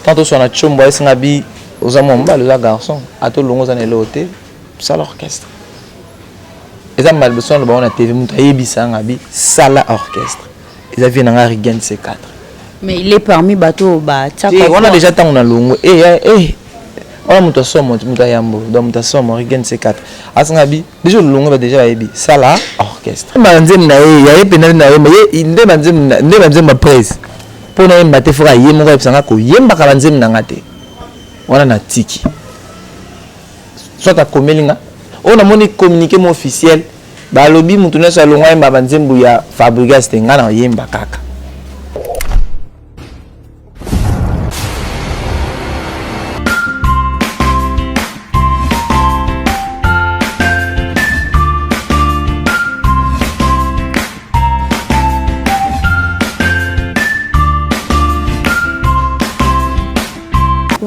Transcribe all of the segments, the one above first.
Tant toswa na tshombo ayesinga bi oza mwa mobali, oza garçon, ata olongo oza na eloko te, sala orchestre. Eza mbala liboso naloba ngo na TV, moto ayebisa nga bi sala orchestre. Eza vie na nga Rigen C4. Mais il est parmi bato batiaka Eh, wana déjà ntango nalongwe eh, eh, wana moto asomo, moto ayambo, donc moto asomo Rigen C4 asinga bi déjà olongwe, ba déjà bayebi sala orchestre. Banzembo na ye ya ye mpena na ye, mais ye nde banzembo nde banzembo ya presse mpo nayemba te, foka ye moko ayebisa nga koyembaka banzembo na nga te. Wana natiki soit akomeli nga oyo namoni communiqué mo officiel, balobi moto nyonso alongwa ayemba banzembo ya Fabregas te, nga na oyemba kaka.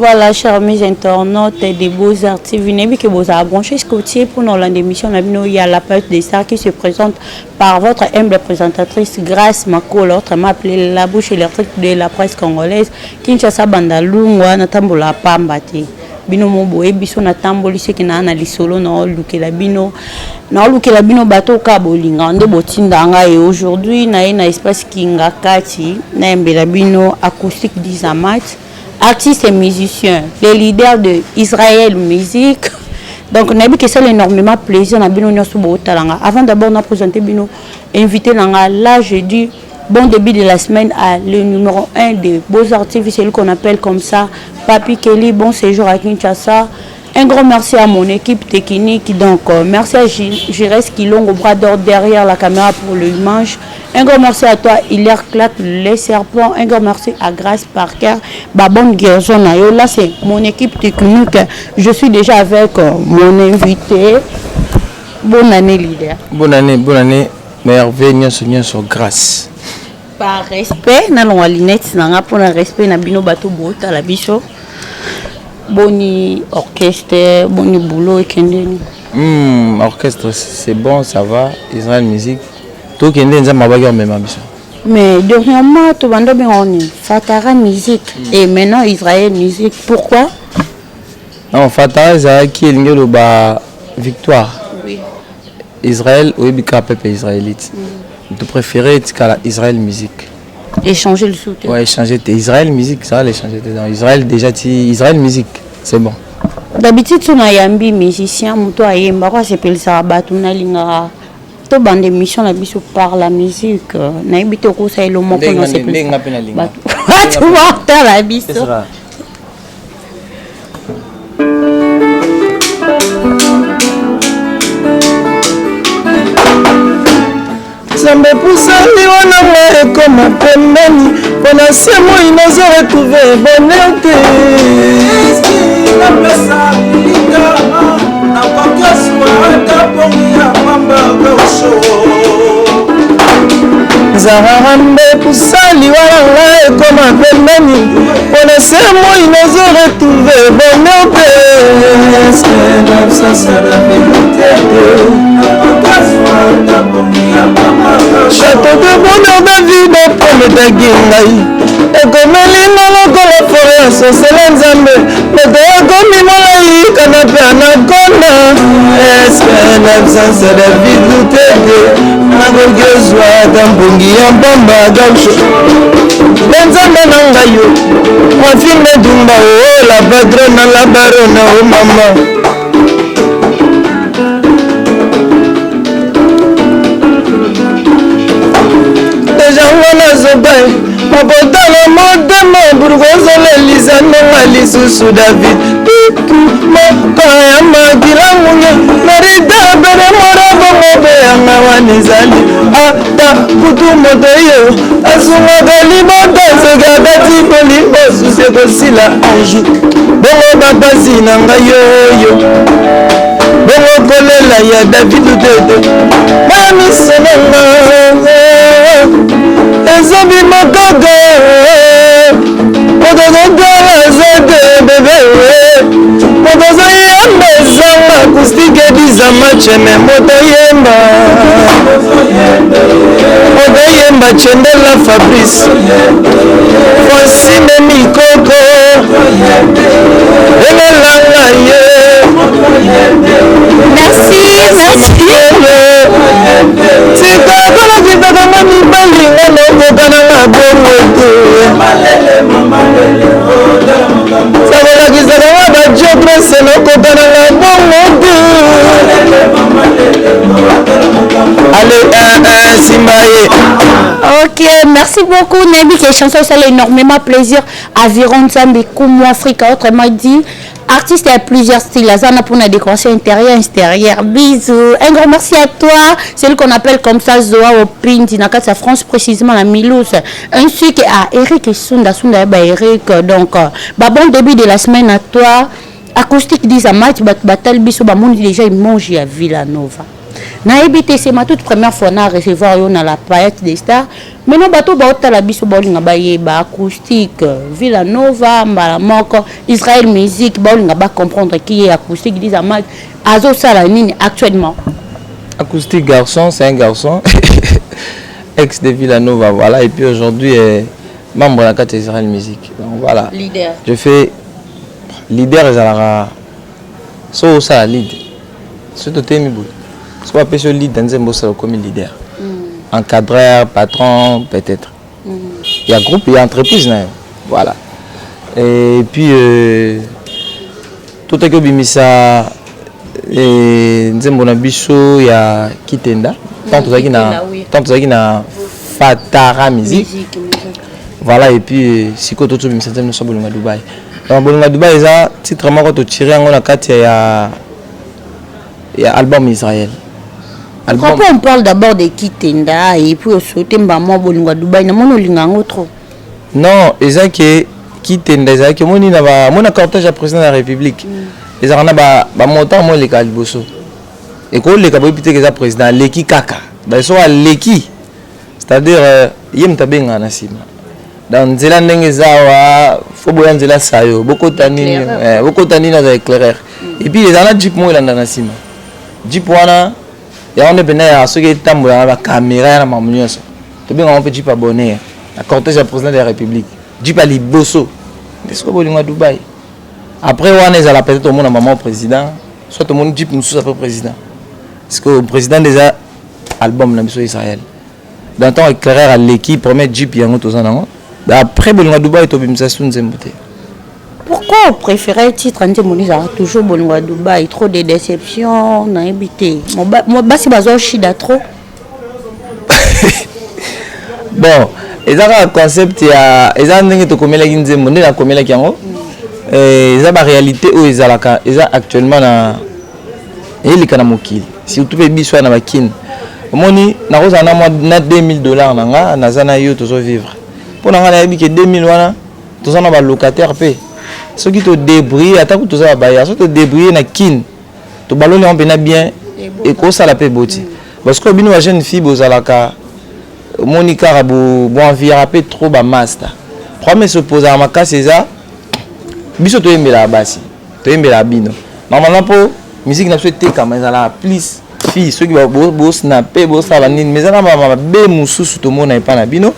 Voilà, chers amis internautes de Beaux-Arts TV, nayebi que bozala branché scotché pour nous l'émission na bino ya la page des stars qui se présente par votre humble présentatrice Grâce Makolo, autrement appelée la bouche électrique de la presse congolaise. Kinshasa Bandalungwa natambola pamba te. Bino mo boyebi biso, natamboli soki naa na lisolo, naolukela bino, naolukela bino bato ka bolinga nde botinda ngai. Aujourd'hui naye na espace Kinga Kati, nayembela bino acoustique d'Izamat, artiste et musicien, le leader de Israël Musique. Donc nayebi ke esala énormément plaisir na bino nyonso bootala nga. Avant d'abord na présenter bino invité na nga, là je dis bon début de la semaine à le numéro 1 de Beaux-Arts TV, celui qu'on appelle comme ça, Papi Kelly, bon séjour à Kinshasa. Un grand merci à mon équipe technique. Donc, merci à Jires Kilongo, bras d'or derrière la caméra pour l'image. Un grand merci à toi, Hilaire Clap, les serpents. Un grand merci à Grace Parker, ma bonne guérison. Là, c'est mon équipe technique. Je suis déjà avec mon invité. Bonne année, leader. Bonne année, bonne année. Merveille, nyonso, nyonso, grâce. Par respect, nalongwa lunette nanga mpona respect na bino bato botala biso. Boni orchestre, boni boulot ekendeni? Orchestre, c'est bon, ça va. Israël Musique. Tokende, nzambe abaki omema biso. Mais dernièrement tobanda obenga nini, Fatara Musique, et maintenant Israël Musique, pourquoi? Non, Fatara ezalaki elingi oloba victoire. Oui. Israël, oyebi kaka peuple israélite. To préféré etikala Israël Musique. Échanger le soutien. Ouais, échanger te. Israël Musique, ça va l'échanger te. Donc Israël déjà ti Israël Musique, c'est bon. D'habitude so nayambi musicien, moto ayembaka, asepelisaka bato, nalingaka tobanda émission na biso par la musique. Nayebi te okosalela moko. Ndenge nga mpe nalinga. Bato batala biso. Nzambe pusani wana nga ekoma pembeni, mpo na se moi nazo retrouve bonheur te. Napesa lika nakoki oswa ata pongi ya pamba gausho. Nzambe pusali wana nga ekoma pembeni, mpo na se moi nazo retrouve bonheur te. Château de bonheur David aprometaki ngai ekomeli nga lokola forêt ya sosele. Nzambe, moto akomi molai kana mpe anakonda. Eske na absence ya David Lutete nakoki ozwa ata mpongi ya pamba gaucho? Mpe Nzambe na ngai yo mafine dumba o la patronne, la baronne o mama. Deja ngo nazoba makotala motema burko ozolelisa ndonga lisusu. David pitu moko ya makila munye merita pene mora bongo beyanga wana ezali ata kutu moto yo asungaka libota soki akati bolingo susi ekosila anjou bongo bapasi na ngai yoyo bongo kolela ya David Tete bamiso na nga ezobima kaka moto azotala aza te bebe, moto azoyemba ezanga acoustique edizama cheme, moto yemba, moto yemba chendela Fabrice Francine Mikoko. Dio Grace nakota nanga bongo te. Allez, un, un, simba ye. Ok, merci beaucoup. Nayebi que chanson ça énormément plaisir. Aviron Nzambe Kumu Africa, autrement dit, artiste à plusieurs styles. Azana pour la décoration intérieure, extérieure. Bisous. Un grand merci à toi. Celui qu'on appelle comme ça Zoa Opindi, na kati ya France, précisément la Milouz. Ainsi que à Eric Sunda, Sunda ba Eric. Donc, bah, bon début de la semaine à toi. Acoustique dit à match, batal biso, ba monde déjà, il mange à Villanova. Nayebi te, c'est ma toute première fois na recevoir yo na La Paillette des Stars. Maintenant, bato baotala biso, baolinga bayeba Acoustique Villanova mbala moko Israël Musique, baolinga bacomprendre qui est Acoustique Dizamat, azosala nini actuellement. Acoustique garçon, c'est un garçon ex de Villanova, voilà, et puis aujourd'hui est membre de la carte Israël Musique. Donc voilà. Leader. Je fais leader, ezalaka so osala lead, so totemi boye, so bapesi yo lead na nzembo, osala, okomi leader, encadreur, patron peut-être ya groupe, ya entreprise na yo, voilà. Et puis totaki obimisa nzembo na biso ya Kitenda tant tozalaki na Kitenda, oui. Tant tozalaki na Fatara Musique. Musique, musique. Voilà, et puis sikoyo tozobimisa nzembo nyonso Bolingo ya Dubai. Donc Bolingo ya Dubai eza titre moko totire yango na kati ya album Israël. Pourquoi pas, on parle d'abord de Kitenda et puis osote mbama Bolingo ya Dubai? Namoni olinga yango trop. Non, eza ke Kitenda ezalaki, omoni na mona cortège ya président de la République, ezalaka na bamotard mo eleka liboso, ekoleka, boyebi te ke eza président, aleki kaka. Soki aleki, c'est-à-dire ye moto abengaka na nsima. Donc nzela ndenge eza awa, fo boya nzela sayo, bokota nini, bokota nini, aza éclaireur. Et puis ezala na jeep moko elanda na nsima. Jeep wana, yango nde mpena ya soki etambola na bacaméra ya na makambo nyonso, tobengaka mpe jeep ya bonheur na cortège ya président de la République, jeep ya liboso nde sikoyo Bolingo ya Dubai. Après wana ezala peut-être omona mama président, soit omoni jeep mosusu après président, parce que président déjà album na biso Israël. Dans temps éclaireur aleki, premier jeep yango toza nango. Après Bolingo ya Dubai, tobimisa su nzembo te. Pourquoi préféré titre nzembo ezalaka toujours Bolingo ya Dubai? Trop de déception, nayebi te. Basi bazwa shida trop. Bon, eza kaka concept ya, eza ndenge tokomelaki nzembo, nde nakomelaki yango. Eza baréalité oyo ezalaka, eza actuellement na eyelika na mokili, surtout mpe biso wana bakini. Omoni, nakozala na mwa na 2000 $ na nga, naza na yo, tozovivre. Mpo na nga nayebi ke 2000 wana, toza na balocataire mpe, soki todébrouille, ata ku toza babaya, soki todébrouille na Kine, tobaloli yango mpena bien, ekosala mpe boti. Parce que bino bajeune fille bozalaka, omoni kaka boenviaka mpe trop bamaster. Problème esopozaka makasi eza biso toyembelaka basi, toyembelaka bino normalement, mpo musique na biso etekama, ezalaka plus fille. Soki bosnape, bosala nini, mais eza na mabe mosusu tomona epa na bino,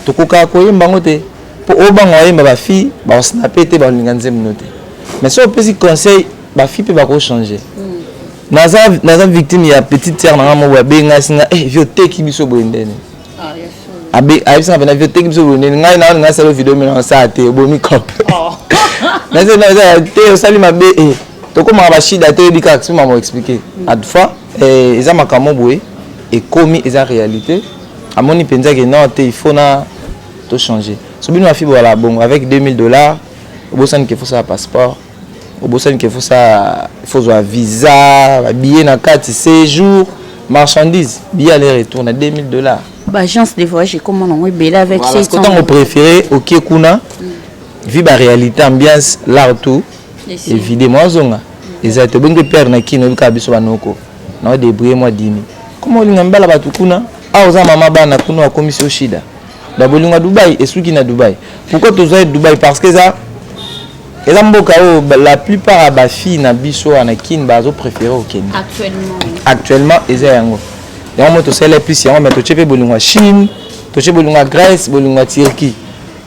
tokokaka koyemba yango te, mpo obanga oyemba, bafille bakosnape te, bakolinga nzembo no te. Mais soki opesi conseil, bafille mpe bakochange. Naza victime ya petite sœur na nga moko, abenga singa: "Eh vieux, oteki biso boye ndeni?" Ayebisanga mpena: "Vieux, oteki biso boye ndeni? Ngai na ngai asala video, me nasala te, obomi cope te, osali mabe." E tokomaka bashida te, oyebi kaka soki mama expliqué fois eza makambo boye ekomi, eza réalité. Amoni mpenza ke non te, il faut na tochanger. So bino bafi bowala bongo avec 2000 $, obosani ke fosala passeport, obosani ke fosala, faut zwa visa, babillet na kati, séjour, marchandise, billet aller retour na 2000 $. Baagence de voyage ekoma nango ebele avec. Voilà, ntango préféré oke kuna, vi baréalité, ambiance, l'art, tout évide mwa ozonga eza te. Obengi pere na Kini, oyebi kaka biso banoko na odébrouille mwa dimi koma olinga mibala bato kuna awa, oza mama bana kuna, akomisi yo shida. Da Bolingo ya Dubai esuki na Dubai. Pourquoi tozwa Dubai? Parce que eza mboka oyo la plupart ya bafille na biso wana na Kini bazopréféré okende. Actuellement. Actuellement eza yango, yango mo tosala plus yango. Mais totie mpe Bolingo ya Chine, totie Bolingo ya Grèce, Bolingo ya Turquie,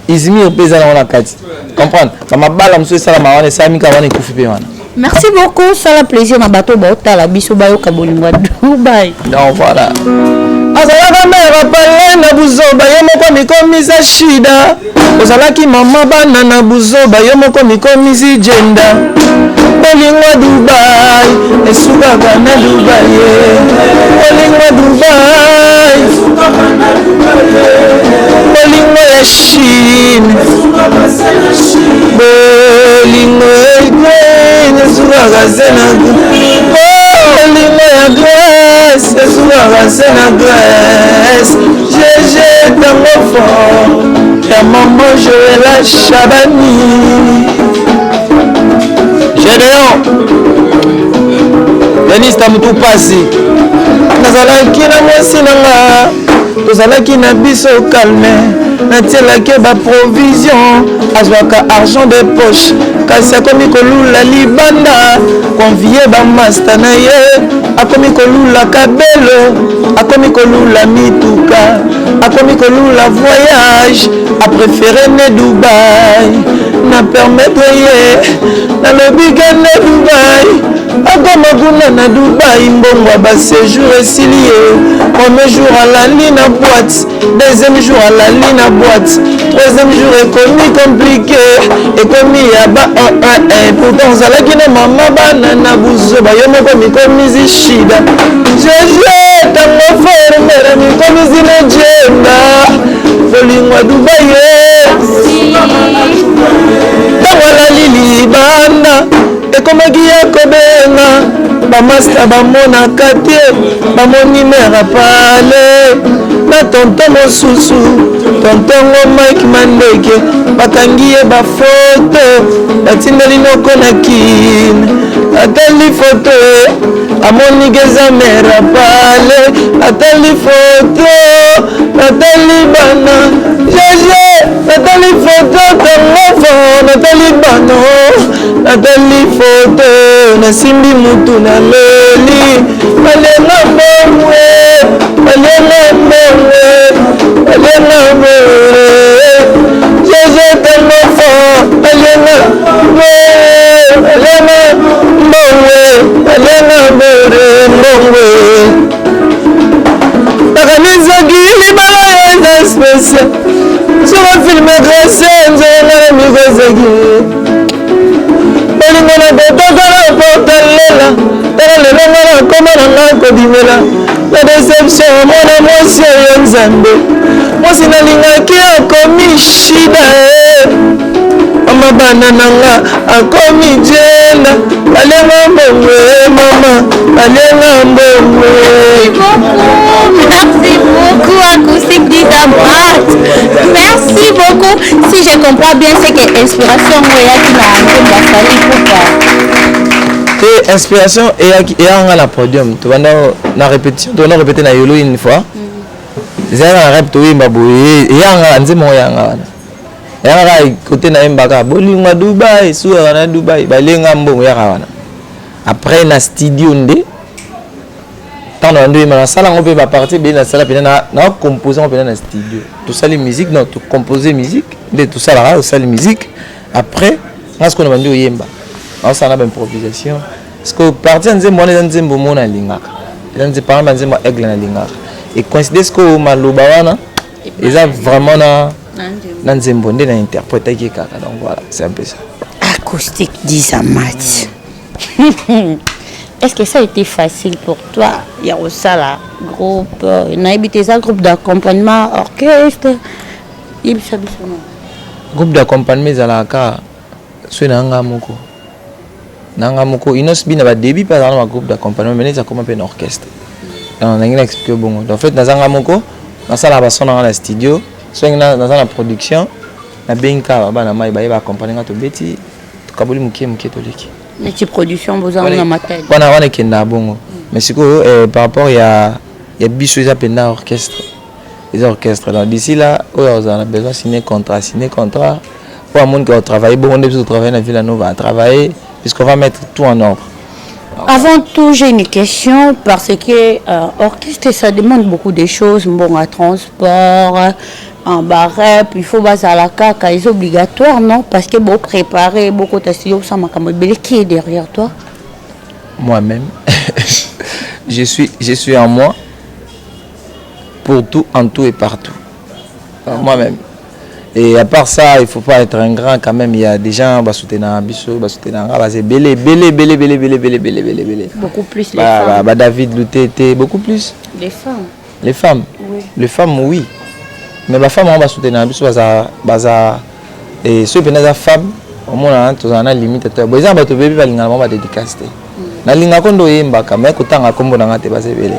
Izmir mpe eza nango na kati. Comprendre, bamabala mosusu esalama wana, esalami kaka wana, ekufi mpe wana. Merci beaucoup. Sala plaisir na bato baotala biso, bayoka Bolingo ya Dubai. Donc voilà. Azalaka mère pale na buzoba, yo moko mikomisa shida. Ozalaki mama bana na buzoba, yo moko mikomisi jenda. Bolingo ya Dubai esukaka na Dubai ye. Bolingo ya Dubai, bolingo ya Chine, bolingo ya Ukraine esukaka se na bolingo ya Grèce esukaka se na Grèce. GG tango fort ya mama Joëla Shabani. Gédéon Denis Tamutu pasi, nazalaki na mwasi na nga, tozalaki na biso calme, natielaki baprovision, azwaka argent de poche, kasi akomi kolula libanda, konvie bamasta na ye, akomi kolula kabelo, akomi kolula mituka, akomi kolula voyage, apréféré ne Dubai. Na permettre ye, nalobi kende Dubai. Akoma kuna na Dubai, mbongo ya baséjour esili ye. Premier jour alali na boîte, deuxième jour alali na boîte, troisième jour ekomi compliqué, ekomi ya ba 1 1. Pourtant ozalaki na mama bana na buzoba, yo moko mikomisi shida. Jeje tango formere mikomisi na jenda. Bolingo ya Dubai ye, ntango alali libanda, ekomaki ya kobenga bamasta, bamonaka te, bamoni mère pale na tonton mosusu, tontongo Mike Mandeke. Bakangi ye bafoto, batindeli noko na Kine. Atali foto, amoni eza mère pale. Atali foto, natali bana jeje, natali foto tango fo, natali bano, natali foto, nasimbi mutu, naleli. Balenga mbongwe, balenga mbongwe, balenga mbongwe. Jeje tango fo, balenga mbongwe, balenga mbongwe, balenga mbongwe, mbongwe. Nakanisaki libala eza spécial, soko film grâce nzonga na mikozaki bolingo na kotoka na portalela. Tala lelo nga nakoma na nga kobimela na déception. Mwana mwasi oyo, Nzambe, mwasi nalingaki akomi shida e. Mama bana na nga akomi jenda. Balenga mbongo e, mama, balenga mbongo. Merci beaucoup, Acoustique Dizamat. Merci beaucoup. Si je comprends bien, c'est que inspiration eyaki na nzembo ya Fally Ipupa. Te, inspiration eyaki, eyanga na podium. Tobanda na répétition, tobanda répété na yolo une fois, ezalaka na rep, toyemba boye, eyanga nzembo ngo, eyanga wana, eyanga kaka kote nayembaka bolingo ya Dubai esukaka na Dubai, balenga mbongo, eyaka wana. Après na studio nde ntango na bando oyemba, nasala yango mpe bapartie ebele, nasala mpena na compose yango mpena na studio. Tosali musique, non, tocompose musique nde tosalaka, tosali musique. Après nga sikoyo na bandi oyemba, naosala na baimprovisation. Parce que partie ya nzembo wana eza nzembo mo nalingaka, eza nzembo, par exemple nzembo ya Aigle nalingaka, ecoïncide sikoyo maloba wana eza vraiment na nzembo nde na interprétaki kaka. Donc voilà, c'est un peu ça. Acoustique Dizamat. Est-ce que ça a été facile pour toi ya kosala groupe? Nayebi te, eza groupe d'accompagnement, orchestre, yebisa biso no. Groupe d'accompagnement ezalaka soki na nga moko, na nga moko Inos bi na badébut mpe azala na bagroupe d'accompagnement, mais neti akoma mpe na orchestre. Donc ndenge na explique bongo. Donc en fait naza nga moko, nasalaka bason na nga na studio. Soki naza na production, nabengi kaka bana mai baye baaccompagne nga, tobeti, tokaboli moke moke, toleki. Neti production bozango na Matadi. Wana wana ekendaka bongo. Mais sikoyo par rapport ya biso, eza mpenza orchestre, eza orchestre. Donc d'ici là, oyo ozala na besoin, signer contrat, signer contrat po amoni ke otravaille bongo nde biso totravaille na Villa Nova, travailler puisqu'on va mettre tout en ordre. Avant tout, j'ai une question parce que orchestre, ça demande beaucoup de choses. Bon, à transport, en barrep, il faut bazala kaka, c'est obligatoire, non? Parce que bon, préparer beaucoup de studio, ça m'a quand même. Qui est derrière toi? Moi-même. Je suis en moi. Pour tout, en tout et partout. Moi-même. Et à part ça, il faut pas être un grand quand même. Il y a des gens qui soutiennent biso, qui soutiennent c'est belé, belé, belé, belé, belé, belé, belé, belé, belé. Beaucoup plus les Bah, femmes. bah, bah, David Lutete, beaucoup plus. Les femmes. Les femmes. Oui. Les femmes, oui. Mais ba femme ba soutenir biso baza baza et ceux qui sont femme, au moins tozala na limite te. Bo eza bato bebi balingana bango ba dédicace te. Nalingaka ndo oyembaka mais kotanga nkombo na nga te, baza ebele.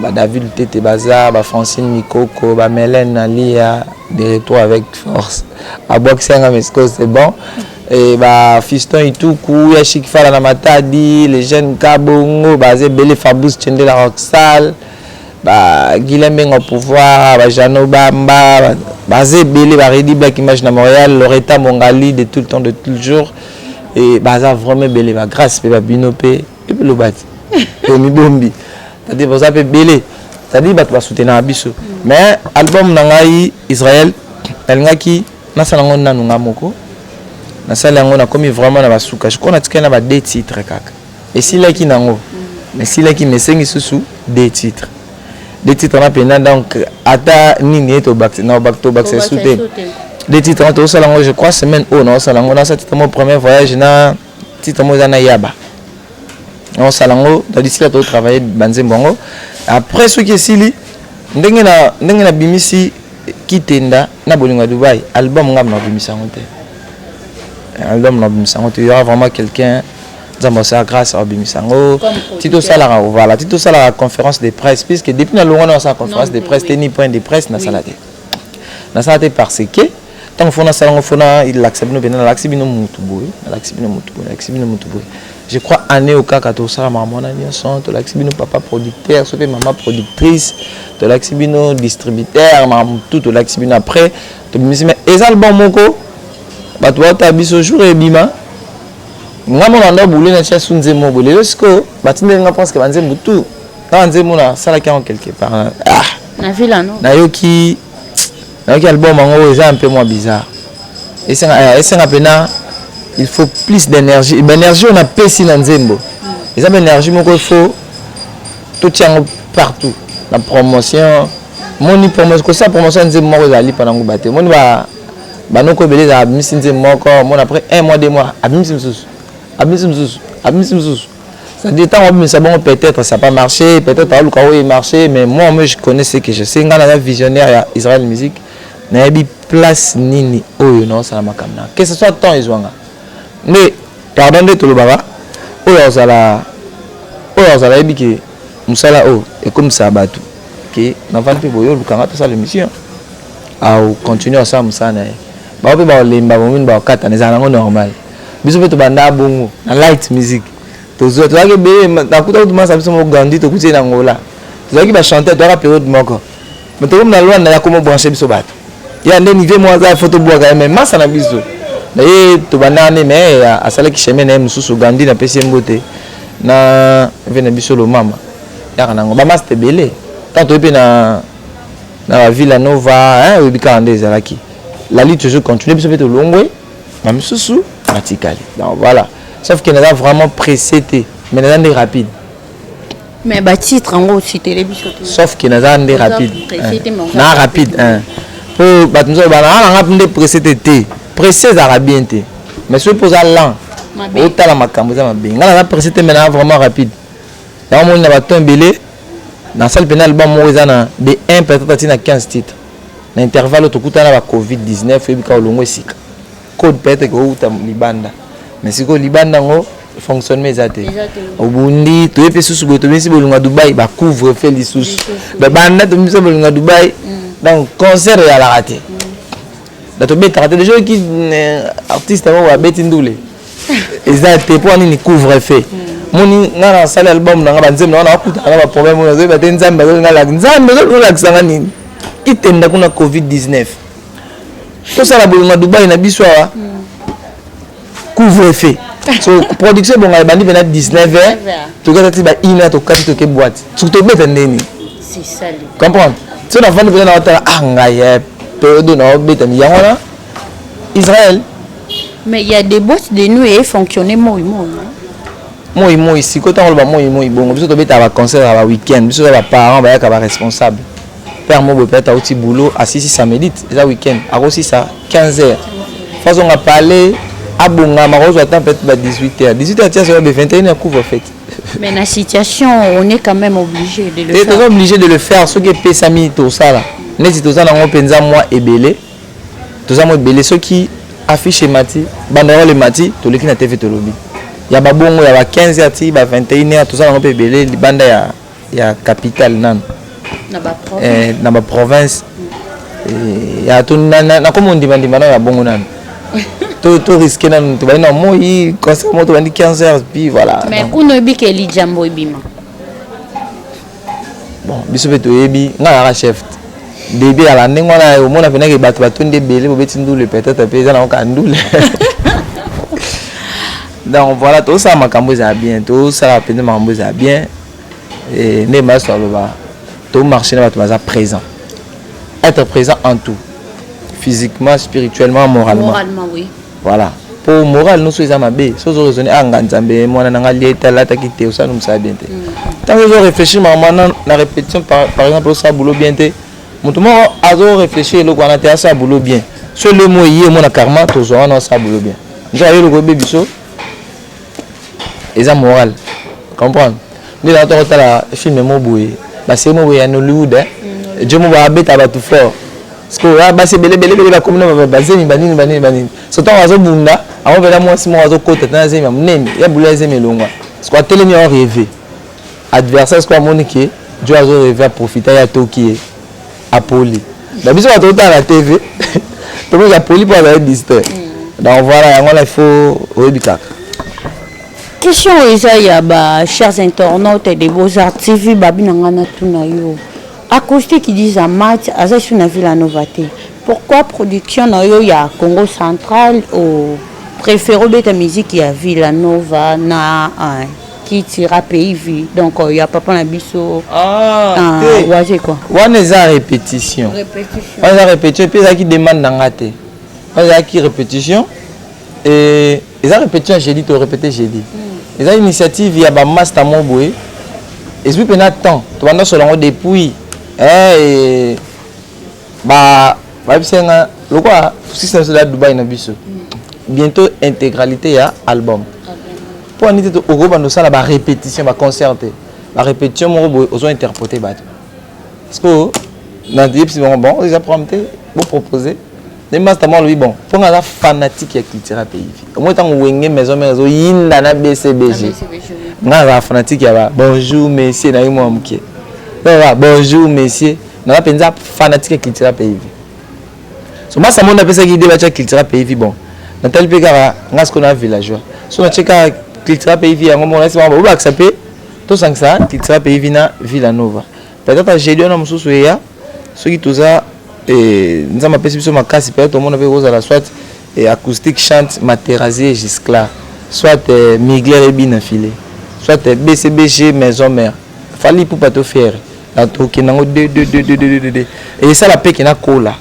Ba David Lutete baza, ba Francine Mikoko, ba Mélène Alia de retour avec force. Abwakisi yanga, mais c'est bon. Et ba Fiston Ituku, ya Chic Fala na Matadi, les jeunes Kabongo, baza ebele, Fabrice Tchendela Roxal, ba Guilhem Bengo Pouvoir, ba Jano Bamba, baza ebele, ba Redi Black Image na Montréal, Loretta Mongali de tout le temps, de toujours. Et baza vraiment ebele, ba Grâce mpe babino mpe epe lobati omibombi, c'est-à-dire baza mpe ebele, c'est-à-dire bato basoutenaka biso. Mais album na ngai Israël, nalingaki nasala yango nanu nga moko. Nasala yango, nakomi vraiment na basuka. Je crois natikali na ba deux titres kaka, esilaki nango, esilaki, mais esengi susu deux titres, deux titres wana mpenza. Donc ata nini ye tobakisa esu te, deux titres wana tozosala yango. Je crois semaine oyo naosala yango, nasala titre mo Premier Voyage na titre mo eza na Yaba. Naosala yango d'ici là, tozotravaille banzembo yango. Après soki esili, ndenge na ndenge nabimisi Kitenda na Bolingo ya Dubai, album ngam nabimisa yango te, album nabimisa yango te. Il y aura vraiment quelqu'un, Nzambe asala grâce, abimisa yango. Ti tosalaka, voilà, ti tosalaka conférence de presse, puisque depuis nalongwa na osala conférence de presse te, ni point de presse nasala te, nasala te, parce que ntango fo nasala yango, fo nalakisa bino mpenza, nalakisi bino mutu boye, nalakisi bino mutu boye, nalakisi bino mutu boye. Je crois année oyo kaka tosala makambo wana nyonso. Tolakisi bino papa producteur, so mpe mama productrice, tolakisi bino distributeur, makambo tu tolakisi bino. Après tobimisi. Mais eza album moko bato baotala biso jour ebima. Nga mona ndo bule na tia su nzembo boye. Lelo sikoyo batindeli nga presque banzembo tu na banzembo nasalaki yango quelque part. Ah, na ville no. Nayoki album yango eza un peu moins bizarre. Esenga mpena il faut plus d'énergie. Baénergie oyo napesi na nzembo eza baénergie moko, il faut totia yango partout na promotion. Moni promotion, kosala promotion ya nzembo moko ezali mpa nango bate. Moni banoko ebele ezala, abimisi nzembo moko, moni après un mois, 2 mois, abimisi mosusu, abimisi mosusu, abimisi mosusu. C'est-à-dire ntango abimisa bongo, peut-être ça pas marché, peut-être aluka oyo marché. Mais moi je connais ce que je sais. Ngai naza visionnaire ya Israel Musique, nayebi place nini oyo naosala makambo na, que ce soit temps ezwanga nde. Pardon, nde tolobaka oyo azala, oyo azala yebi ke mosala oyo ekomisaka bato ke navandi mpe boye, olukanga tosala émission, aocontinue asala mosala na ye. Bao mpe baolemba bomini, baokatana, ezala nango normal. Biso mpe tobanda bongo na light music, tozalaki ebele. Nakuta kutu masa biso moko Gandi, tokuti ye na Ngola, tozalaki bachanteur, toyaka période moko. Mais tokomi na Lwanda, ya komo branche biso bato ya nde niveau moko aza, fo tobwaka ye. Mais masa na biso na ye tobandaka nde, mais asalaki chemin na ye mosusu. Gandi, napesi ye mbote na ve na biso Lomama yaka nango bamasta ebele. Tant toyebi mpe na bavilla nova, oyebi kaka nde ezalaki lali, toujours continue. Biso mpe tolongwe na misusu batikali. Donc voilà, sauf que naza vraiment pressé te, mais naza nde rapide. Mais batitre yango ositele biso te. Sauf que naza nde rapide, na rapide mpo bato mosusu bana nanga nde pressé te. Te, pressé ezalaka bien te, mais soki mpo oza lent, otala makambo eza mabe. Ngai naza pressé te, mais naza vraiment rapide. Yango moni na baton ebele nasali mpena album moko eza na de 1 peut-être ati na 15 titres. Na intervalle oyo tokutana na ba Covid 19, oyebi kaka olongo esika code, peut-être ke outa libanda, mais sikoyo libanda yango fonctionnement eza te. Obundi toye mpe susu boye, tobimisi Bolingo ya Dubai, bacouvre feu lisusu, banda tobimisi Bolingo ya Dubai, donc concert eyalaka te, da tobetaka te. Déjà oyoki artiste moko abeti ndule eza te. Mpo nini? Couvre feu. Moni nga nasali album nanga, banzembo nanga, nakutana na baproblème oyo nazoyeba te. Nzambe azolinga, Nzambe azolakisanga nini? Itenda kuna Covid 19, tosala Bolingo ya Dubai na biso awa, couvre feu. So production ebonga ebandi mpena 19 heures, tokata ti ba 1 heure, tokati, toke boîte. Soki tobeta ndeni, comprendre, so navandi mpena naotala, ah ngai période naobeta yango wana Israël. Mais il y a des boîtes de nuit et fonctionner moi moi. Moi moi sikoyo ntango oloba moi moi bongo, biso tobetaka baconcert ya baweekend. Biso eza baparent, bayaka baresponsable. Père mo boye peut-être auti boulot, asisi samedi, eza weekend, akosisa 15 heures, fazonga pale, abongama, akozwa temps peut-être ba 18 heures, 18 heures tia soya be 21 heures, couvre fait. Mais na situation, on est quand même obligé de le Et faire. Toza obligé de le faire. Soki epesami, tosala. Neti toza nango mpenza mwa ebele, toza mwa ebele. Soki affiche emati, banderole emati, toleki na TV, tolobi ya babongo ya ba 15 heures ti ba 21 heures. Toza nango mpe ebele libanda ya capitale nano. Na baprovince. Na baprovince. Ya to nakoma ondimandima nano ya bongo nano, to risque nano. Tobandi na moi concert moko, tobandi 15 heures, puis voilà. Mais Donc, kuna oyebi ke lijambo ebima. Bon, biso mpe toyebi, ngai naka chef début ala ndenge wana. Omona mpenaki bato batondi ebele, bobeti ndule, peut-être mpe eza nango kaka ndule. Donc voilà, tosala makambo ezala bien, tosala mpenza makambo ezala bien. Nde maso aloba, tomarche na bato baza présent, être présent en tout, physiquement, spirituellement, moralement. Moralement, oui. Voilà, po moral nyonso eza mabe. So ozo raisonne, anga Nzambe, mwana na nga lie ete alataki te, osala mosala bien te. Ntango ozo réfléchir makambo wana na répétition, par exemple, osala boulot bien te, moto moko azo réfléchir eloko wana te, asala boulot bien. So elemo eye, omona karma, tozwa wana, osala boulot bien. Nzoka yo eloko oyebi biso eza moral, comprendre nde na tokotala film mo boye, basérie mo boye ya Nollywood, jo mo boye abeta bato fort, parce que basi ebele ebele ebele bakomi na bazemi banini banini banini. So ntango azobunda yango mpena, mwasi moko azokota te na zemi ya monene ya bulu, ya zemi elongwa. Parce que atelemi, aorêve adversaire. Ce que amoni ke jo azorêve, aprofite, ye atoki ye, apoli na biso. Bato otala na TV, tomoki apoli mpo azali distrait. Donc voilà, yango wana il faut oyebi kaka. Question oyo eza ya ba chers internautes de Beaux-Arts TV. Babi na ngai, natuna yo: Acoustique Dix Amat aza su na Villa Nova te, pourquoi production na yo ya Congo Central o préféré obeta musique ya Villa Nova na Cultura Pays Vie, donc ya papa na biso? Ah, te. Waze quoi? Wana eza répétition. Répétition. Wana eza répétition, epuis ezalaki demande na nga te. Wana ezalaki répétition, et eza répétition ya jeudi, torépété jeudi. Eza initiative ya bamaster mo boye, ezwi mpena temps, tobanda solo yango depuis. Bayebisi nga lokola tosisi na biso da Dubai na biso, bientôt intégralité ya album. Mpo ani te okobanda osala barépétition, baconcert te, barépétition moko boye ozo interpréter bato. Parce que nayebisi bango, bon, eza problème te, bopropose nde master mo alobi, bon, mpo nga aza fanatique ya Cultura Pays Vie. Omoi ntango Wenge Maison Mère ezoyinda na BCBG, nga azala fanatique ya ba "Bonjour monsieur" na ye mwa moke, ba "Bonjour monsieur". Naza mpenza fanatique ya Cultura Pays Vie. So masa mo napesaki idée batya Cultura Pays Vie. Bon, natali mpe kaka nga sikoyo na villageois, so natie kaka Cultura Pays Vie yango moko. Nasi bango bobakisa mpe, tosangisa Cultura Pays Vie na Villa Nova. Peut-être jeudi wana mosusu eya, soki toza, Nzambe apesi biso makasi, peut-être tomona mpe kozala soit Acoustique chante, Materazie Gisclar, soit Migler ebina file, soit BCBG Maison Mère, Fally Ipupa to Ferre. Na tokende yango 2 2 2 2 2 2 2, esala mpe ke nakola.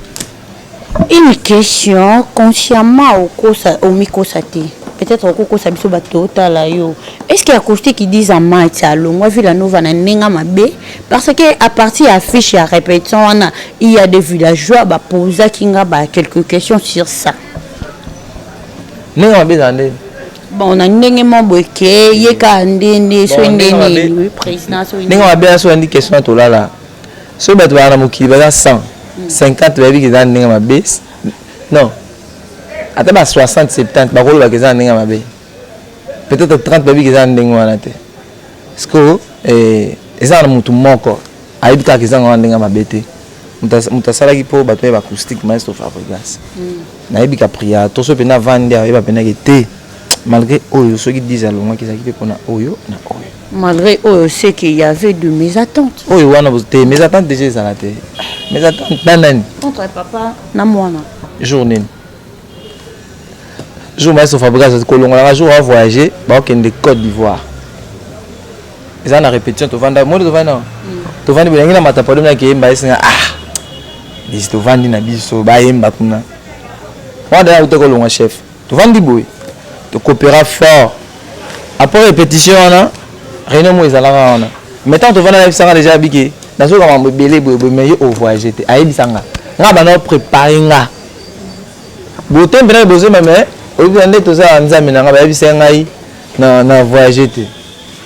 Une question: consciemment okosa, omikosa te, peut-être okokosa biso bato otala yo, est ce que Acoustique Dix Amat alongwa Villa Nova na ndenge mabe? Parce que à partir ya affiche ya répétition wana, il y a des villageois baposaki nga ba quelques questions sur ça. Ndenge mabe ezala ndeni? Bon, na ndenge mo boye ke ye kaka ndende so Bon, ndenge ndeni mabe. Oui, président so. Ndenge mabe wana, so oyandi question, tolala. Soki bato baa na mokili baza 100, 50 bayebi eza na ndenge mabe. Non, ata ba 60, 70 bakolobaka eza na ndenge mabe. Peut-être 30 bayebi eza na ndenge wana te. Parce que eza na motu moko ayebi kaka eza wana ndenge mabe te. Moto asalaki mpo bato bayeba Acoustique, maestro Fabregas. Nayebi ka prière to so mpena avandi, ayeba mpenaki te. Malgré oyo, soki 10 alongwaki, ezalaki mpe mpona oyo na oyo. Malgré oyo, c'est qu'il y avait de mésententes. Oyo wana te, mésentente déjà ezala te. Mésentente na nani? Entre papa na mwana. Jour nini? Jour maestro Fabregas kolongolanga, jour avoyage, baokende Côte d'Ivoire, eza na répétition. Tovanda moni, tovandi na tovandi boyangi na matapado naki eyemba, esinga ah disi. Tovandi na biso, bayemba kuna wana daya uta kolongwa chef. Tovandi boye, tokopera fort. Après répétition wana, réunion moko ezalaka wana. Mais tant tovanda, nayebisanga déjà bike nazoka makambo ebele boye boye, mais yo ovoyage te. Ayebisanga nga banda oprépare nga bote mpena bozomba, mais oyebi nde toza ya Nzambe na nga. Bayebisa ngai na voyage te.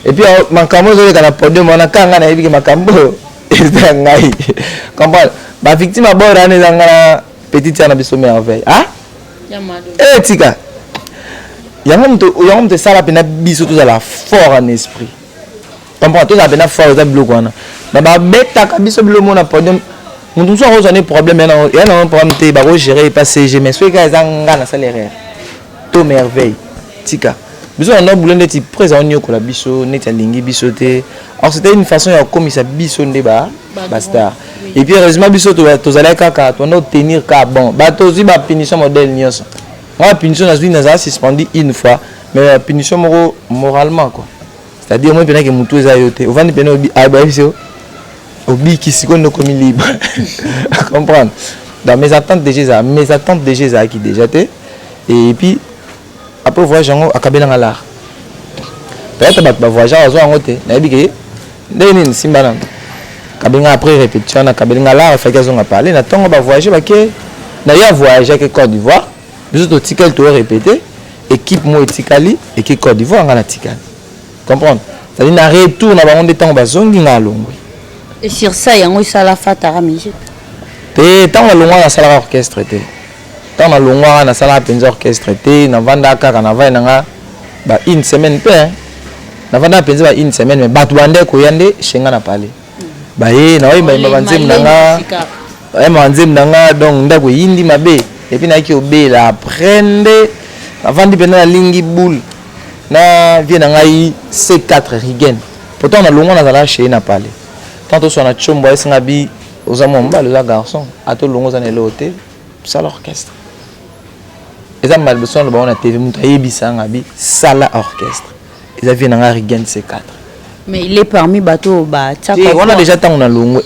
Et puis makambo ezoleka na podium wana kaka ngai nayebi ke makambo oyo eza ya ngai, comprendre? Bavictime abord wana eza nga na petite ya na biso Merveille. Ah, eh, tika yango. Moto yango, moto esala mpena biso tozala fort en esprit, comprendre? Tozala mpena fort. Eza biloko wana na babetaka biso biloko mona podium. Moto mosusu akozwa ne problème ya nango, problème te, bakogérer epa CG. Mais soki kaka eza nga nasala erreur to Merveille, tika biso na bule ndeti prese aoniokola biso, neti alingi biso te. Alors c'était une façon ya kokomisa biso nde ba bastar. Et puis heureusement biso tozalaki kaka, tobanda kotenir kaka. Bon, bato ozwi bapunition modèle nyonso. Nga bapunition nazwi, nazala suspendu une fois, mais bapunition moko moralement quoi, c'est-à-dire moi mpenaki motu eza yo te, ovandi pene bayebisi yo obiki, sikoyo nde okomi libre, comprendre? Donc mes attentes déjà ezala, mes attentes déjà ezalaki déjà te. Et puis après voyage yango, akabelanga lar. Peut-être bato bavoyage bazwa yango te, nayebi ke ndenge nini simba nano kabenga. Après répétition wana, kabelinga lar, efaki azonga parler na ntongo. Bavoyage bake na ye, avoyage ake Côte d'Ivoire. Biso totikali torépété, équipe moko etikali eke Côte d'Ivoire, nga natikali, comprendre? C'est-à-dire na retour na bango nde ntango bazongi, nga alongwe. Et sur ça, yango esala Fatara Musique? Te, ntango nalongwaka nasalaka orchestre te. Ntango nalongwaka nasalaka mpenza orchestre te. Navandaka kaka, navandi nanga ba une semaine mpe navandaka mpenza ba une semaine. Mais bato bande koya nde chez nga na pale, baye naoyembayemba banzembo na nga, oyemba banzembo na nga. Donc ndako eyindi mabe. Et puis nayaki obela. Après nde navandi mpenza, nalingi boule na vie na ngai C4 Rigen. Pourtant nalongwa, nazalaka chez na pale. Tant toswa na tshombo, ayesinga bi oza mwa mobali, oza garçon, ata olongo oza na eloko te, sala orchestre. Eza mbala liboso naloba ngo na TV. Moto ayebisanga bi sala orchestre eza vie na ngai Rigen C4. Mais il est parmi bato batiaka. Wana déjà ntango nalongwe,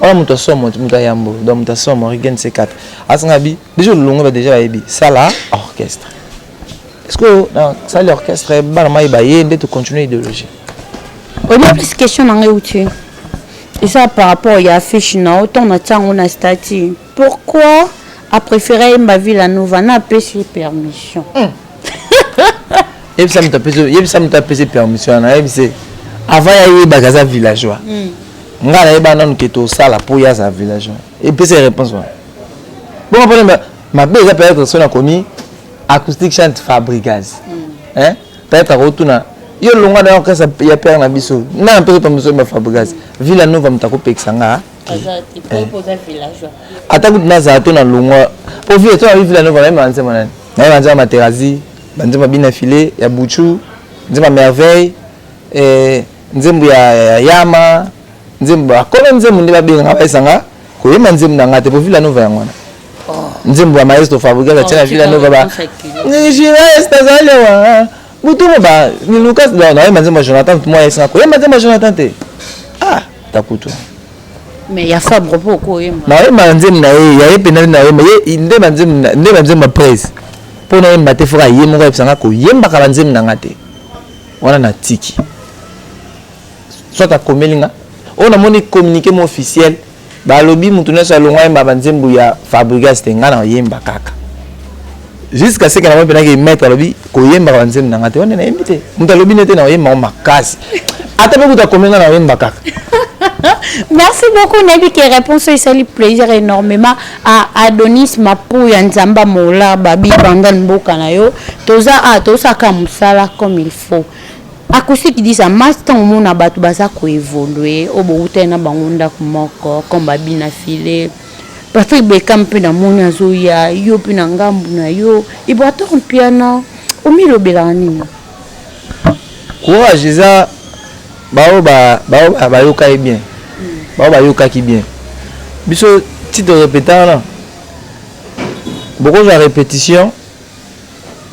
wana moto asomo, moto ayambo. Donc moto asomo Rigen C4 asinga bi déjà olongwe, ba déjà bayebi sala orchestre. Est ce que nasali orchestre, bana mayeba ye nde tocontinue idéologie. Oyebi, plus question na ngai euti eza par rapport ya affiche na yo. Ntango natia yango na statut, pourquoi a préféré yemba Villa Nova na apesi permission? Yebisa moto apesi, yebisa moto apesi permission wana. Yebise avant yayebaka aza villageois. Ngai nayeba nanu ke tosala mpo ye aza villageois. Epesi réponse wana bongo mpona mabe eza peut-être so nakomi acoustique chante Fabrigaz, hein? Peut-être akotuna yo longwa na orchestre ya père na biso na mpesi permission ba Fabrigaz Villa Nova. Moto akopekisa nga ata kutu nazala to na longwa po vie to na Villa Nova. Nayeba nzembo nani? Nayeba nzembo ya Materazi, banzembo ya Bina File, ya Buchu, nzembo ya Merveille, nzembo ya Yama, nzembo akolo, nzembo nde babengaka, bayesanga koyemba nzembo na nga te po Villa Nova yango wana. Nzembo ya maestro Fabrigas atia na Villa Nova, ba Gires azali awa butu mo ba Lucas. Nayemba nzembo ya Jonathan mo, ayesanga koyemba nzembo ya Jonathan te. Ah, takutu. Mais ya Fabre mpo okoyemba? Nayemba nzembo na ye, ya ye mpenza nayemba ye nde banzembo, nde banzembo ya presse mpo nayemba te. Foka ye moko ayebisanga koyembaka banzembo na nga te. Wana natiki, soit akomeli nga oyo namoni communiqué mo officiel, balobi motu nyonso alongwa yemba banzembo ya Fabrigas te. Nga nayemba kaka jusqu'à ce que namoni mpenaki maître alobi koyembaka banzembo na nga te. Wana nayembi te. Moto alobi nete na oyemba ngo makasi, ata mpe kutu akomi nga na oyemba kaka. Merci beaucoup. Nayebi ke réponse oyo esali plaisir énormément à Adonis Mapuya Nzamba Mola Babi Bandan. Mboka na yo toza a tosaka mosala comme il faut. Acoustique disa mas, ntango omona bato baza koévolue oyo bowutani na bango ndako moko comme Babina File, Patrick Bekam mpe namoni azoya yo mpe na ngambu na yo, Ibrator Mpiana, omilobelaka nini? Courage. Eza bao bayoka ye bien, bao bayokaki bien biso ti torépéta wana. Bokozwa répétition,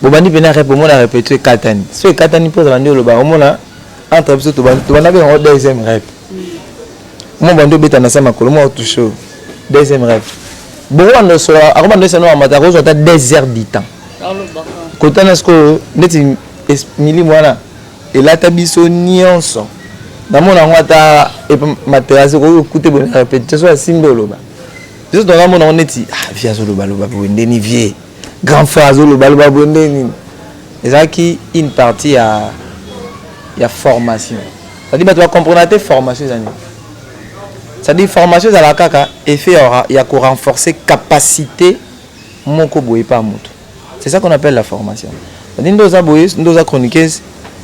bobandi mpena rep, omona répétition ekatani. So ekatani mpo ozala nde oloba, omona entre biso tobanda bengango deuxième rep. Mo bandi obeta na sa makolo mo otouche deuxième rep, bokobanda osola, akobanda osana amata, akozwa ata 2 heures du temps kotana. Sikoyo neti Milimo wana elata biso nyonso. Namona yango ata materasi okoki kokute boye na répétition, so asimbi oloba, biso tozamona yango neti ah, vie azolobaloba boye ndeni, vie grand frère azolobaloba boye nde nini. Ezalaki une partie ya formation, c'est-à-dire bato bacomprendre te formation eza nini. C'est-à-dire formation ezalaka kaka effet ya korenforcer capacité moko boye pa moto. C'est ça qu'on appelle la formation. C'est-à-dire nde oza boye, nde oza chroniqueuse,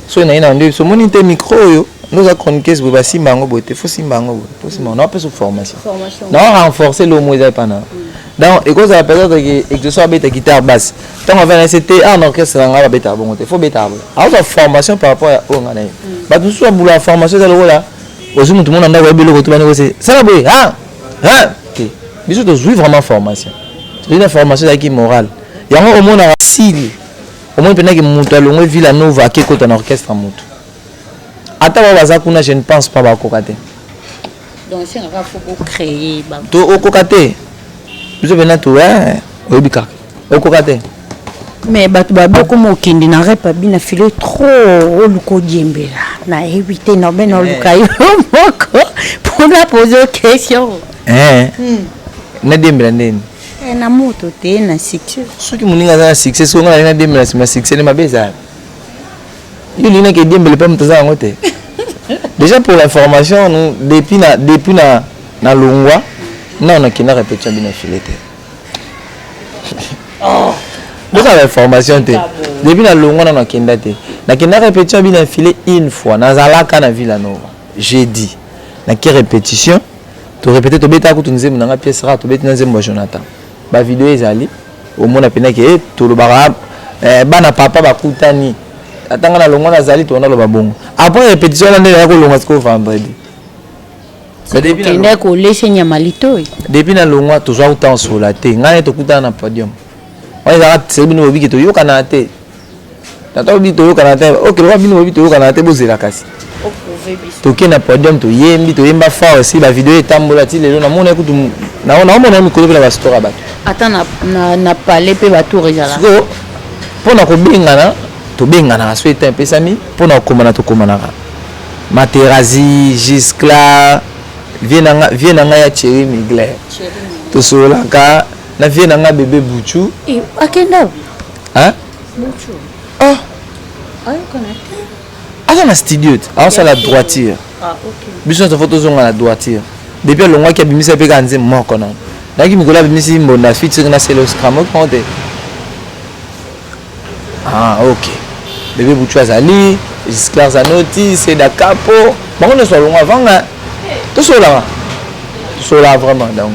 soki naye na nde somoni te micro oyo, nde oza chroniqueuse boye, basimba yango boye te, faut simba yango boye, faut simba yango, naopesa formation, nao renforcer lomo eza epa na. Donc ekozala peut-être ke exauce abeta guitare basse, ntango avanda ese te, ah, na orchestre na ngai babetaka bongo te, faut betaka boye. Aozwa formation par rapport ya oyo ngai na ye. Bato mosusu babula formation eza lokola ozwi motu mona ndako, oyebi eloko to bani kose sala boye, ah ah te. Biso tozwi vraiment formation, tozwi na formation ezalaki morale. Yango omonaka sili, omoni mpendaki moto alongwe Villa Nova, ake kota na orchestre, motu ata bao baza kuna, je ne pense pas bakoka te. Donc esengaka faut bocréer. To okoka te, biso mpena to oyebi kaka okoka te. Mais bato babokoma okende na rep abina file trop, oluka odiembela, nayebi te na obe na oluka yo moko mpona pose question. Nadiembela ndeni? Na moto te, na succès. Soki moninga aza na succès, soki nga nalingi nadiembela nsima succès nde mabe ezala. Yo olingi nake ediembele mpe moto aza yango te. Déjà, pour l'information, nous, depuis na longwa na nakenda répétition bino file te, bozala information te. Depuis na longwa nano nakenda te, nakenda répétition bino file une fois. Nazalaka na Villa Nova jeudi, nake répétition, torépété, tobetaka kutu nzembo nanga pièce rare, tobeti na nzembo ya Jonathan. Bavideo ezali, omona mpenaki e tolobaka bana papa bakutani. Atanga na longwa nazali, tona loba bongo après répétition wana nde naya kolongwa sikoyo vendredi. Kende kolesa nyama litoi. Depuis na longwa, tozwa kuta osola te. Ngai ne tokutana na podium wana, ezalaka seri bino bobiki toyokana te. Tata bobi toyokana te, ok, loka bino bobi toyokana te, bozela kasi. Toke na podium, toyembi, toyemba fort esi. Bavideo etambola ti lelo, namona kutu naomona ye mikolo mpe na bastori ya bato. Ata na palais mpe batour ezala. Sikoyo mpona kobengana, tobenganaka so etan epesami mpona kokomana, tokomanaka. Materazi, Giscla, vie na ngai ya Thierry Migler, tosololaka na vie na ngai bebe Buchu. Akenda. Hein? Oh, aza na studio te, aosala droiture. Biso nyonso faut tozonga na droiture. Depuis alongwaki, abimisa mpe kaka nzembo moko nano. Nayaki mikolo abimisi mbonda featuring na Selo Scram okango te. Ah ok, bebe Buchu azali, Gisclar Zanoti, Seda Capo, bango nyonso balongwa avanga. Tosololaka, tosololaka vraiment donc.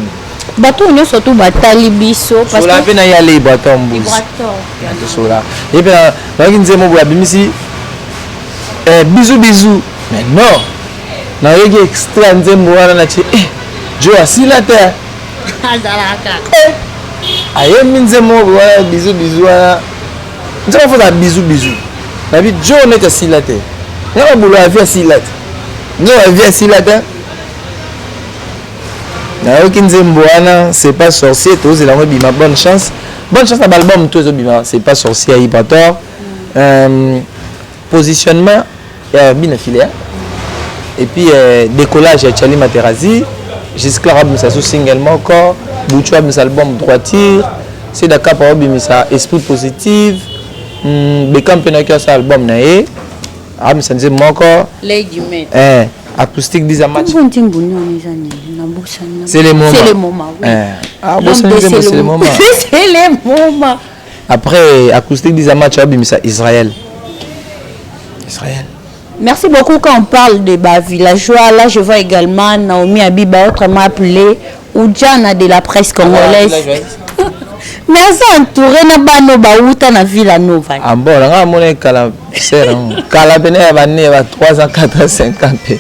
Bato oyo nyonso tu batali biso. Tosololaka mpe na ye ale Ibrator Mbuzi, tosololaka ye mpe. Nayaki nzembo boye abimisi, bizu bizu. Mais non, nayoki extrait ya nzembo wana, natie eh, jo asila te. Ayembi nzembo wana bizu bizu wana, nzembo fota bizu bizu, nabi jo neti asila te. Nga mabolo ya vie asila te, nzembo ya vie asila te. Nayoki nzembo wana, c'est pas sorcier, tozela yango ebima. Bonne chance, bonne chance na baalbum to ezobima. C'est pas sorcier ya Ibrator, positionnement ya bina filet et puis décollage ya Chali Materazi. Gisclar abimisa so single moko, Buchu abimisa album droiture, Seda Kapa abimisa esprit positive, Beka mpe naki asala album na ye, abimisa nzembo moko. Lady Met. Acoustique disa match. Nzembo nini eza nini? Nabosani. C'est le moment. C'est le moment, oui. Ah, bosani nzembo c'est le moment. C'est le moment. Après acoustique disa match, abimisa Israël, Israël. Merci beaucoup. Quand on parle de ba villageois, là je vois également Naomi Abiba, autrement appelée Oudjana de la presse congolaise. Mais aza entouré na bano bauta na Villa Nova. Ah bon, nanga amona kala sere kala pene ya bane ba 3 ans, 4 ans, 5 ans mpe.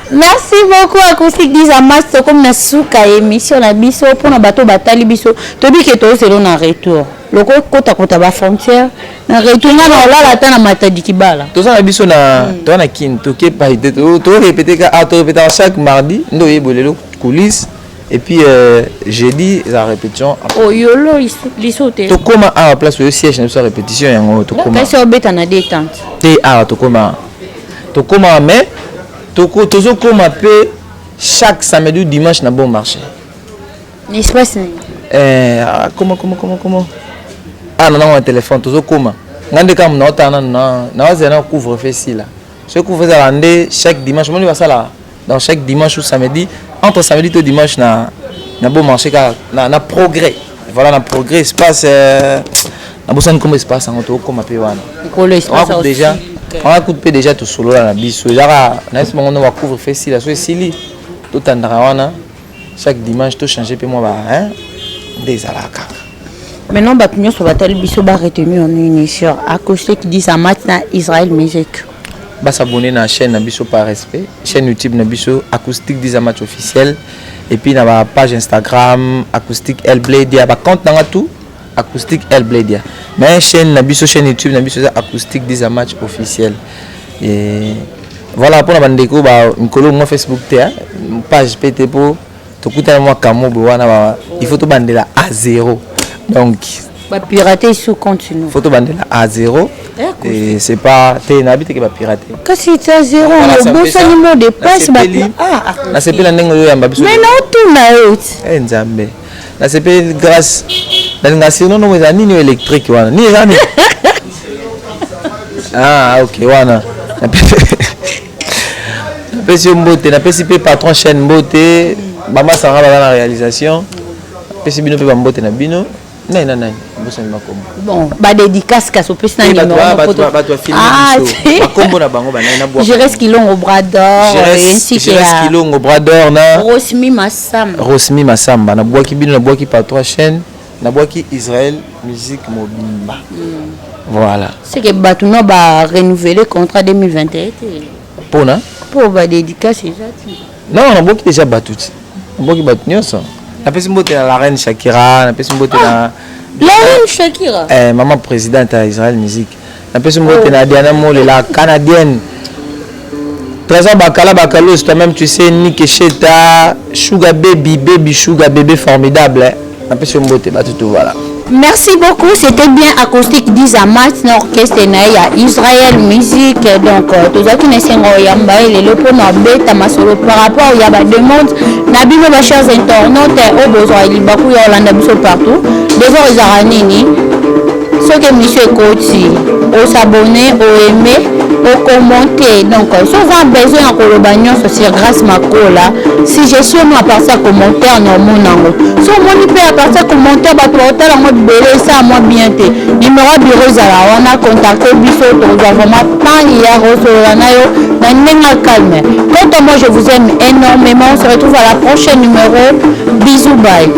Merci beaucoup, Acoustique Dizamas. Comme na suka émission na biso, mpona bato batali biso, toyebi ke tozelo na retour loko kotakota bafrontière na retour. Nga na olala ata na Matadi Kibala. Toza na biso na toza na Kini, toke pai te, torépété ka, ah, torépétaka chaque mardi nde oyeba lelo coulisse. Et puis jeudi eza répétition. Oyolo liso te. Tokóma awa, place oyo siège na biso ya répétition, yango tokóma. Kasi obeta na détente. Te, awa tokóma, tokóma, mais tozokóma mpe chaque samedi ou dimanche na Bon Marché. Espace nini? Eh, comment, comment, comment, comment? Ah, nanango na téléphone, tozokóma. Nga nde kaka naotala nanu, naozela na couvre-feu esila. Soki couvre ezala nde chaque dimanche, omoni basala dans chaque dimanche ou samedi, entre samedi to dimanche na Bon Marché kaka na Progrès. Voilà, na Progrès, espace nabosani nkombo espace yango. Tokóma mpe wana déjà, wana kutu mpe déjà tosolola na biso. Ezaka nayesi bango no bacouvre-feu esila. So esili, totandaka wana chaque dimanche, tochange mpe mwa ba nde ezalaka kaka. Maintenant, bato nyonso batali biso baretenir nini sur Acoustique Dizamat na Israel Music? Basabone na chaîne na biso par respect, chaîne YouTube na biso Acoustique Dizamat officiel, et puis na bapage Instagram Acoustique El Bledia, bacompte nanga tout Acoustique El Bledia. Mais chaîne na biso, chaîne YouTube na biso eza Acoustique Dizamat officiel. Et voilà, mpona bandeko mikolo mwa Facebook te, page pe te, mpo tokutana mwa kamo boye wana, il faut tobandela à zéro. Donc bapirate sous continue. Faut tobandela à zéro et c'est pas te, nayebi teke bapirate. Kasi ti à zéro, obosani mot de passe. Nasepela ndenge oyoyamba biso. Mais naotuna yo ti. Nzambe, nasepeli grâce. Nalinga sinon nongo eza nini oyo électrique wana, nini eza nini? Ah ok, wana napesi yo mbote, napesi mpe patron chaîne mbote, bamasanga baza na réalisation, napesi bino mpe bambote na bino. Nani na nani bosani makombo? Bon, badédicace kasi opesi na numéro. Bato bafilme biso, bakombo na bango banani na? Jérès Kilongo Brador ainsi que Kilongo Brador na Rosmi Masamba. Rosmi Masamba, nabwaki bino, nabwaki patron chaîne, nabwaki Israel Musique mobimba. Voilà. C'est que bato no barenouveler contrat 2021 te? Mpona? Mpo badédicace eza ti. Non, nabwaki déjà bato ti, nabwaki bato nyonso. Napesi mbote na la reine Shakira, napesi mbote na La reine Shakira. Eh, mama présidente ya Israel Musique. Napesi mbote na Diana Mole, la Canadienne, Trésor Bakala Bakalos, toi-même tu sais, Nick Sheta, Sugar Baby, Baby Sugar Bébé formidable. Napesi mbote bato tout, voilà. Merci beaucoup, c'était bien Acoustique Dizamat na orchestre na ye ya Israel Music. Donc tozalaki na esengo oyamba ye lelo mpona obeta masolo par rapport ya bademande na bino, bachers internautes oyo bozwaka libaku ya olanda biso partout. Devoir ezalaka nini? Soki émission ekoti, osabone, oaime, ocommente. Donc soki oza besoin ya koloba nyonso sur Grâce Makola, suggestion mo à partir ya commentaire na omona yango. So omoni mpe à partir ya commentaire, bato baotala yango ebele, esala mwa bien te. Numéro ya bureau ezala wana, contacte biso, tokozwa vraiment temps ya kosolola na yo na ndenge ya calme. Quant à moi, je vous aime énormément. On se retrouve à la prochaine numéro. Bisous, bye.